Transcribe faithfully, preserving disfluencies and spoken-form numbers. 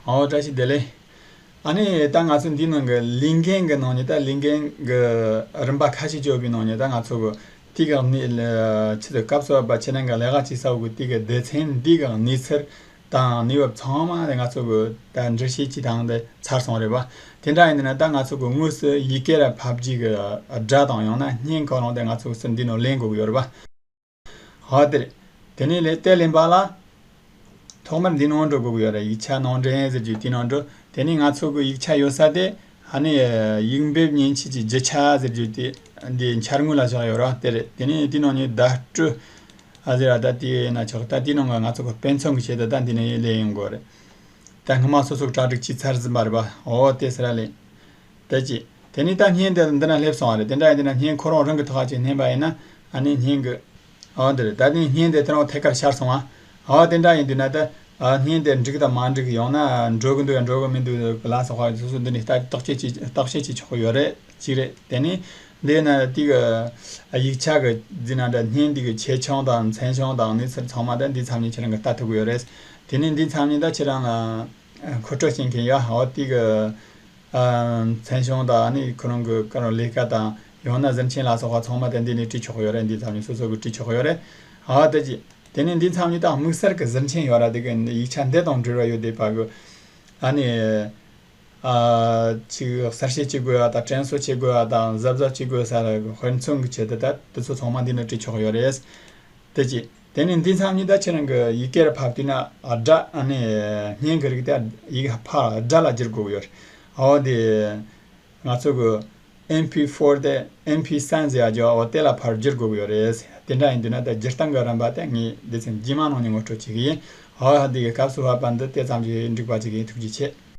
ཨོ་བཀྲ་ཤིས་བདེ་ལེགས། ཨ་ནི་ད་ང་ཚོ་འདི་ནང་གི་ལས་འགན་གི་ནང་ནས་ད་ལས་འགན་གི་རིམ་པ་ཁ་ཤས་བཅོས་པའི་ནང་ནས་ད་ང་ཚོ་གི་དེ་གི་ནི་ལ་ཆེད་དུ་སྐབས་སུ་བབ་པ་ཁྱེད་རང་གི་ལས་ཀ་བྱེད་ས་གི་དེ་གི་སྡེ་ཚན་འདི་གི་གནས་ཚུལ་དང་གནས་བབ་ཚང་མ་དེ་ང་ཚོ་གི་ད་འགྲེལ་བཤད་ཅིག་དང་དེ་ཚར་སོང་རེད་པ། དེ་འདྲ་ཡིན་ན་ད་ང་ཚོ་གི་དངོས་སུ་ཡི་གེ་ར་ཕབ་རྒྱུ་གི་སྒྲ་དང་ཡང་ན་བརྙན་གང་རུང་དེ་ང་ཚོ་གི་སུ་འདི་ནང་ལེན་དགོས་གི་ཡོད་རེད་པ། ཧོ་དེ་རེད། དེ་ནས་ལས་དེ་ལེན་པ་ལ། ཐོག་མར་འདི་ནང་འགྲོ་དགོས་ཀྱི་ཡོད་རེད། ཡིག་ཆ་ནང་འདྲེན་ཟེར་རྒྱུ་དེ་ནང་འགྲོ། དེ་ནས་ང་ཚོ་གི་ཡིག་ཆ་ཡོད་ས་དེ་ཧ་ནི་ཡིག་འབེབས་མཉེན་ཆས་ཀྱི་རྒྱུ་ཆ་ཟེར་རྒྱུ་དེ་འདི་འཆར་ངོས་ལ་བཞག་ཡོད་རེད་དེ་རེད། དེ་ནས་དེ་ནང་ནས་བརྡ་སྤྲོད་ཨ་ཟེར་ར་ད་དེ་ཡིན་ན་ཆོག་ད་དེ་ནང་ང་ཚོ་གི་དཔེ་མཚོན་གྱི་ཆེད་དུ་ད་འདི་ནས་ལས་ཡོང་དགོས་རེད། ད་སྔོན་མ་སོ་སོ་གྲ་སྒྲིག་བྱས་ཚར་ཟིན་པ་རེད་པ། འོ་དེ་ཟེར་ར་ལས། དེ་ཅི། དེ་ནས་ད་བརྙན་དེ་འདི་ན་སླེབས་སོང་བ་རེད། དེ་འདྲ་ཡིན་དུས་ན་བརྙན་ཁོ་རང་རང་གི་ཐོག་ཁ་ཅིག་བསྣན་པ་ཡིན་ན་ཨ་ནི་བརྙན་གི། འོ་འདི་རེད། ད་ནི་བརྙན་དེ་དེ་རང་ཐད་ཀར་ཤར་སོང་བ། འོ་དེ་འདྲ་ཡིན་དུས་ན་ད་ཨ་བརྙན་དེ་འགྲིག་དང་མ་འགྲིག་ཡང་ན་འགྲོ་གི་འདུག་ཡང་འགྲོ་གི་མི་འདུག་ལ་སོགས་པ་སོ་སོ་འདི་ནས་ད་བརྟག་དཔྱད་ཅིག་བརྟག་དཔྱད་ཅིག་ཆོག་གི་ཡོད་རེད། གཅིག་རེད། དེ་ནས་འདི་ན་དེ་གི་ཡིག་ཆ་གི་འདི་ན་འདྲ་བརྙན་འདི་གི་ཆེ་ཆུང་དང་མཚན་བྱང་དང་གནས་ཚུལ་ཚང་མ་ད་འདི་ཚང་མ་ཁྱེད་རང་གི་ལྟ་ཐུབ་གི་ཡོད་རེད། དེ་ནས་འདི་ཚང་མ་ད་ཁྱེད་རང་ལ་མཁོ་སྤྲོད་བྱེད་མཁན་ཡོད། འོ་དེ་གི་མཚན་བྱང་དང་ཨ་ནི་ཁོ་རང་གི་ཀ་རོ་ལས་ཀ་དང་ཡང་ན་ཟུར་མཆན་ལ་སོགས་པ་ཚང་མ་དེ་འདི་ནས་བྲིས་ཆོག་ཡོད་རེད། འདི་ཚང་མ་སོ་སོ་གི་བྲིས་ཆོག་ཡོད་རེད། འོ་དེ་ཅི། དེ་ནས་འདི་ཚང་མ་དང་དམིགས་བསལ་གི་ཟུར་མཆན་ཡོད་ར། དེ་གི་ཡིག་ཆ་འདི་དང་འབྲེལ་བ་ཡོད་བསྡད་པ་གི་ཨ་ནི་ཨ་ཅིག་གསལ་བཤད་བྱེད་དགོས་པ་དང་དྲན་གསོ་བྱེད་དགོས་པ་དང་གཟབ་གཟབ་བྱེད་དགོས་ས་ར་གི་དཔེ་མཚོན་གི་ཆེད་དུ་ད་དེ་ཚོ་ཚང་མ་འདི་ནས་བྲིས་ཆོག་ཡོད་རེད། དེ་ཅི། དེ་ནས་འདི་ཚང་མ་ད་ཁྱེད་རང་གི་ཡི་གེར་ཕབ་དུས་ན་སྒྲ་ཨ་ནི་བརྙན་གི་རིགས་དེ་ཡི་གེ་ཕ་སྒྲ་ལ་བསྒྱུར་དགོས་ཡོད་རེད། འོ་དེ་ང་ཚོ་གི་ཨེམ་ཕི་ཕོར་དེ་ཨེམ་ཕི་སེབ་ཟེར་ཡ་ཅིག་འོ་དེ་ལ་ཕར་བསྒྱུར་དགོས་ཡོད་རེད། དེ་འདྲ་ཡིན་དུས་ན་ད་བསྒྱུར་སྟངས་གི་རིམ་པ་དེ་ངས་སྡེ་ཚན་རྗེས་མ་ནང་ནས་ངོ་སྤྲོད་བྱེད་གི་ཡིན། འོ་དེ་གི་སྐབས་སུ་བབ་པ་འདི་དེ་ཙམ་གྱིས་འགྲིག་པ་བྱེད་གི་ཡིན། ཐུགས་རྗེ་ཆེ།